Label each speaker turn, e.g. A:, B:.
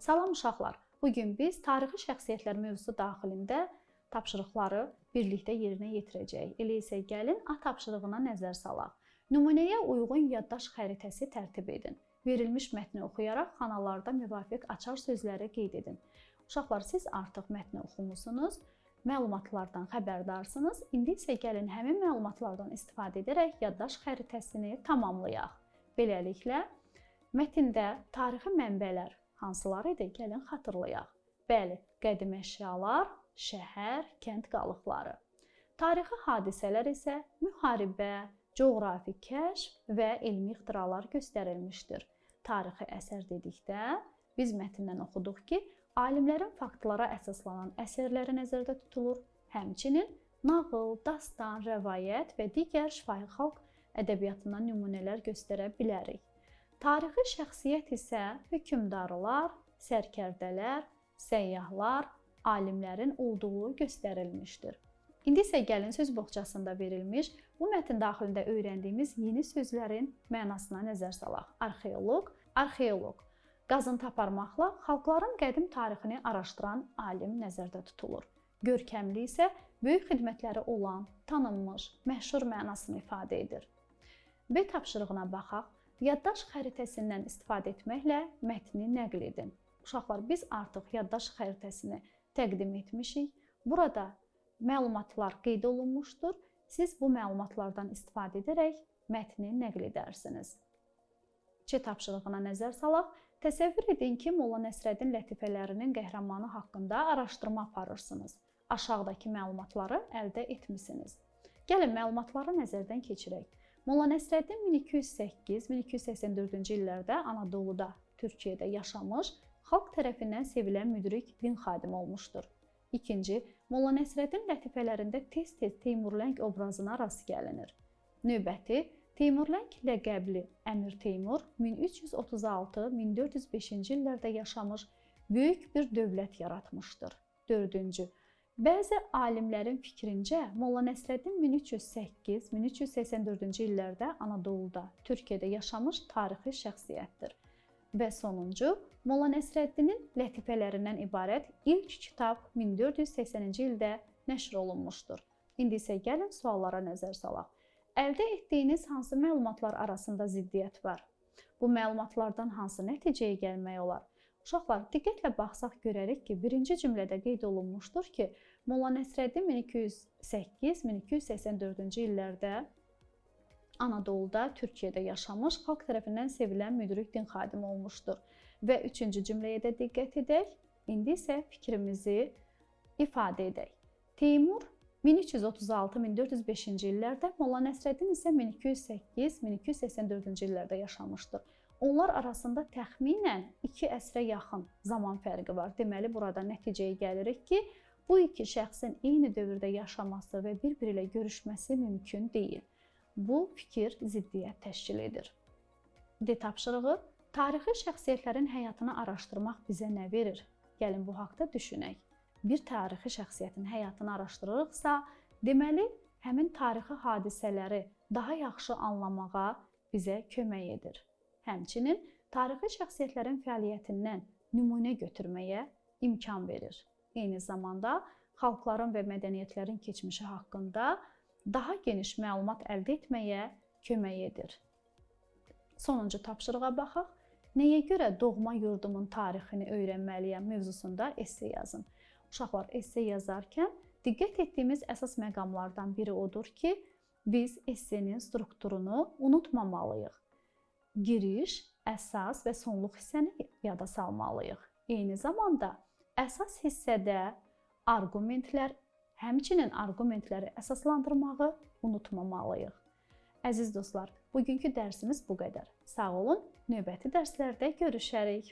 A: Salam uşaqlar. Bu gün biz tarixi şəxsiyyətlər mövzusu daxilində tapşırıqları birlikdə yerinə yetirəcəyik. Elə isə gəlin A tapşırığına nəzər salaq. Nümunəyə uyğun yaddaş xəritəsi tərtib edin. Verilmiş mətni oxuyaraq xanalarda müvafiq açar sözləri qeyd edin. Uşaqlar, siz artıq mətni oxumusunuz, məlumatlardan xəbərdarsınız. İndi isə gəlin həmin məlumatlardan istifadə edərək yaddaş xəritəsini tamamlayaq. Beləliklə, mətndə tarixi mənbələr hansılar idi? Gəlin xatırlayaq. Bəli, qədim əşyalar, şəhər, kənd qalıqları. Tarixi hadisələr isə müharibə, coğrafi kəşf və elmi ixtiralar göstərilmişdir. Tarixi əsər dedikdə biz mətndən oxuduq ki, alimlərin faktlara əsaslanan əsərləri nəzərdə tutulur. Həmçinin nağıl, dastan, rəvayət və digər şifahi xalq ədəbiyyatından nümunələr göstərə bilərik. Tarixi şəxsiyyət isə hökmdarlar, sərkərdələr, səyyahlar, alimlərin olduğu göstərilmişdir. İndi isə gəlin söz boğçasında verilmiş bu mətn daxilində öyrəndiyimiz yeni sözlərin mənasına nəzər salaq. Arxeoloq, arxeoloq. Qazıntı aparmaqla xalqların qədim tarixini araşdıran alim nəzərdə tutulur. Görkəmli isə böyük xidmətləri olan, tanınmış, məşhur mənasını ifadə edir. B tapşırığına baxaq. Yaddaş xəritəsindən istifadə etməklə mətni nəql edin. Uşaqlar, biz artıq yaddaş xəritəsini təqdim etmişik. Burada məlumatlar qeyd olunmuşdur. Siz bu məlumatlardan istifadə edərək mətni nəql edərsiniz. C tapşırığına nəzər salaq. Təsəvvür edin ki, Molla Nəsrəddin lətifələrinin qəhrəmanı haqqında araşdırma aparırsınız. Aşağıdakı məlumatları əldə etmisiniz. Gəlin məlumatları nəzərdən keçirək. Molla Nəsrəddin 1208-1284-cü illərdə Anadoluda, Türkiyədə yaşamış, xalq tərəfindən sevilən müdrik din xadimi olmuşdur. İkinci, Molla Nəsrəddin lətifələrində tez-tez Teymurləng obrazına rast gəlinir. Növbəti, Teymurləng ləqəbli Əmir Teymur 1336-1405-ci illərdə yaşamış, böyük bir dövlət yaratmışdır. Dördüncü, bəzi alimlərin fikrincə Molla Nəsrəddin 1308-1384-cü illərdə Anadoluda, Türkiyədə yaşamış tarixi şəxsiyyətdir. Və sonuncu, Molla Nəsrəddinin lətifələrindən ibarət ilk kitab 1480-ci ildə nəşr olunmuşdur. İndi isə gəlin suallara nəzər salaq. Əldə etdiyiniz hansı məlumatlar arasında ziddiyyət var? Bu məlumatlardan hansı nəticəyə gəlmək olar? Uşaqlar, diqqətlə baxsaq görərik ki, birinci cümlədə qeyd olunmuşdur ki, Molla Nəsrəddin 1208-1284-cü illərdə Anadoluda, Türkiyədə yaşamış, xalq tərəfindən sevilən müdrik din xadimi olmuşdur. Və üçüncü cümləyə də diqqət edək. İndi isə fikrimizi ifadə edək. Teymur 1336-1405-ci illərdə, Molla Nəsrəddin isə 1208-1284-cü illərdə yaşamışdır. Onlar arasında təxminən 2 əsrə yaxın zaman fərqi var. Deməli, burada nəticəyə gəlirik ki, bu iki şəxsin eyni dövrdə yaşaması və bir-biri ilə görüşməsi mümkün deyil. Bu fikir ziddiyyət təşkil edir. D tapşırığı, tarixi şəxsiyyətlərin həyatını araşdırmaq bizə nə verir? Gəlin bu haqda düşünək. Bir tarixi şəxsiyyətin həyatını araşdırırıqsa, deməli, həmin tarixi hadisələri daha yaxşı anlamağa bizə kömək edir. Həmçinin tarixi şəxsiyyətlərin fəaliyyətindən nümunə götürməyə imkan verir. Eyni zamanda xalqların və mədəniyyətlərin keçmişi haqqında daha geniş məlumat əldə etməyə kömək edir. Sonuncu tapşırığa baxaq. Nəyə görə doğma yurdumun tarixini öyrənməliyəm mövzusunda esse yazın. Uşaqlar, esse yazarkən diqqət etdiyimiz əsas məqamlardan biri odur ki, biz essenin strukturunu unutmamalıyıq. Giriş, əsas və sonluq hissəni yada salmalıyıq. Eyni zamanda əsas hissədə arqumentlər, həmçinin arqumentləri əsaslandırmağı unutmamalıyıq. Əziz dostlar, bugünkü dərsimiz bu qədər. Sağ olun, növbəti dərslərdə görüşərik.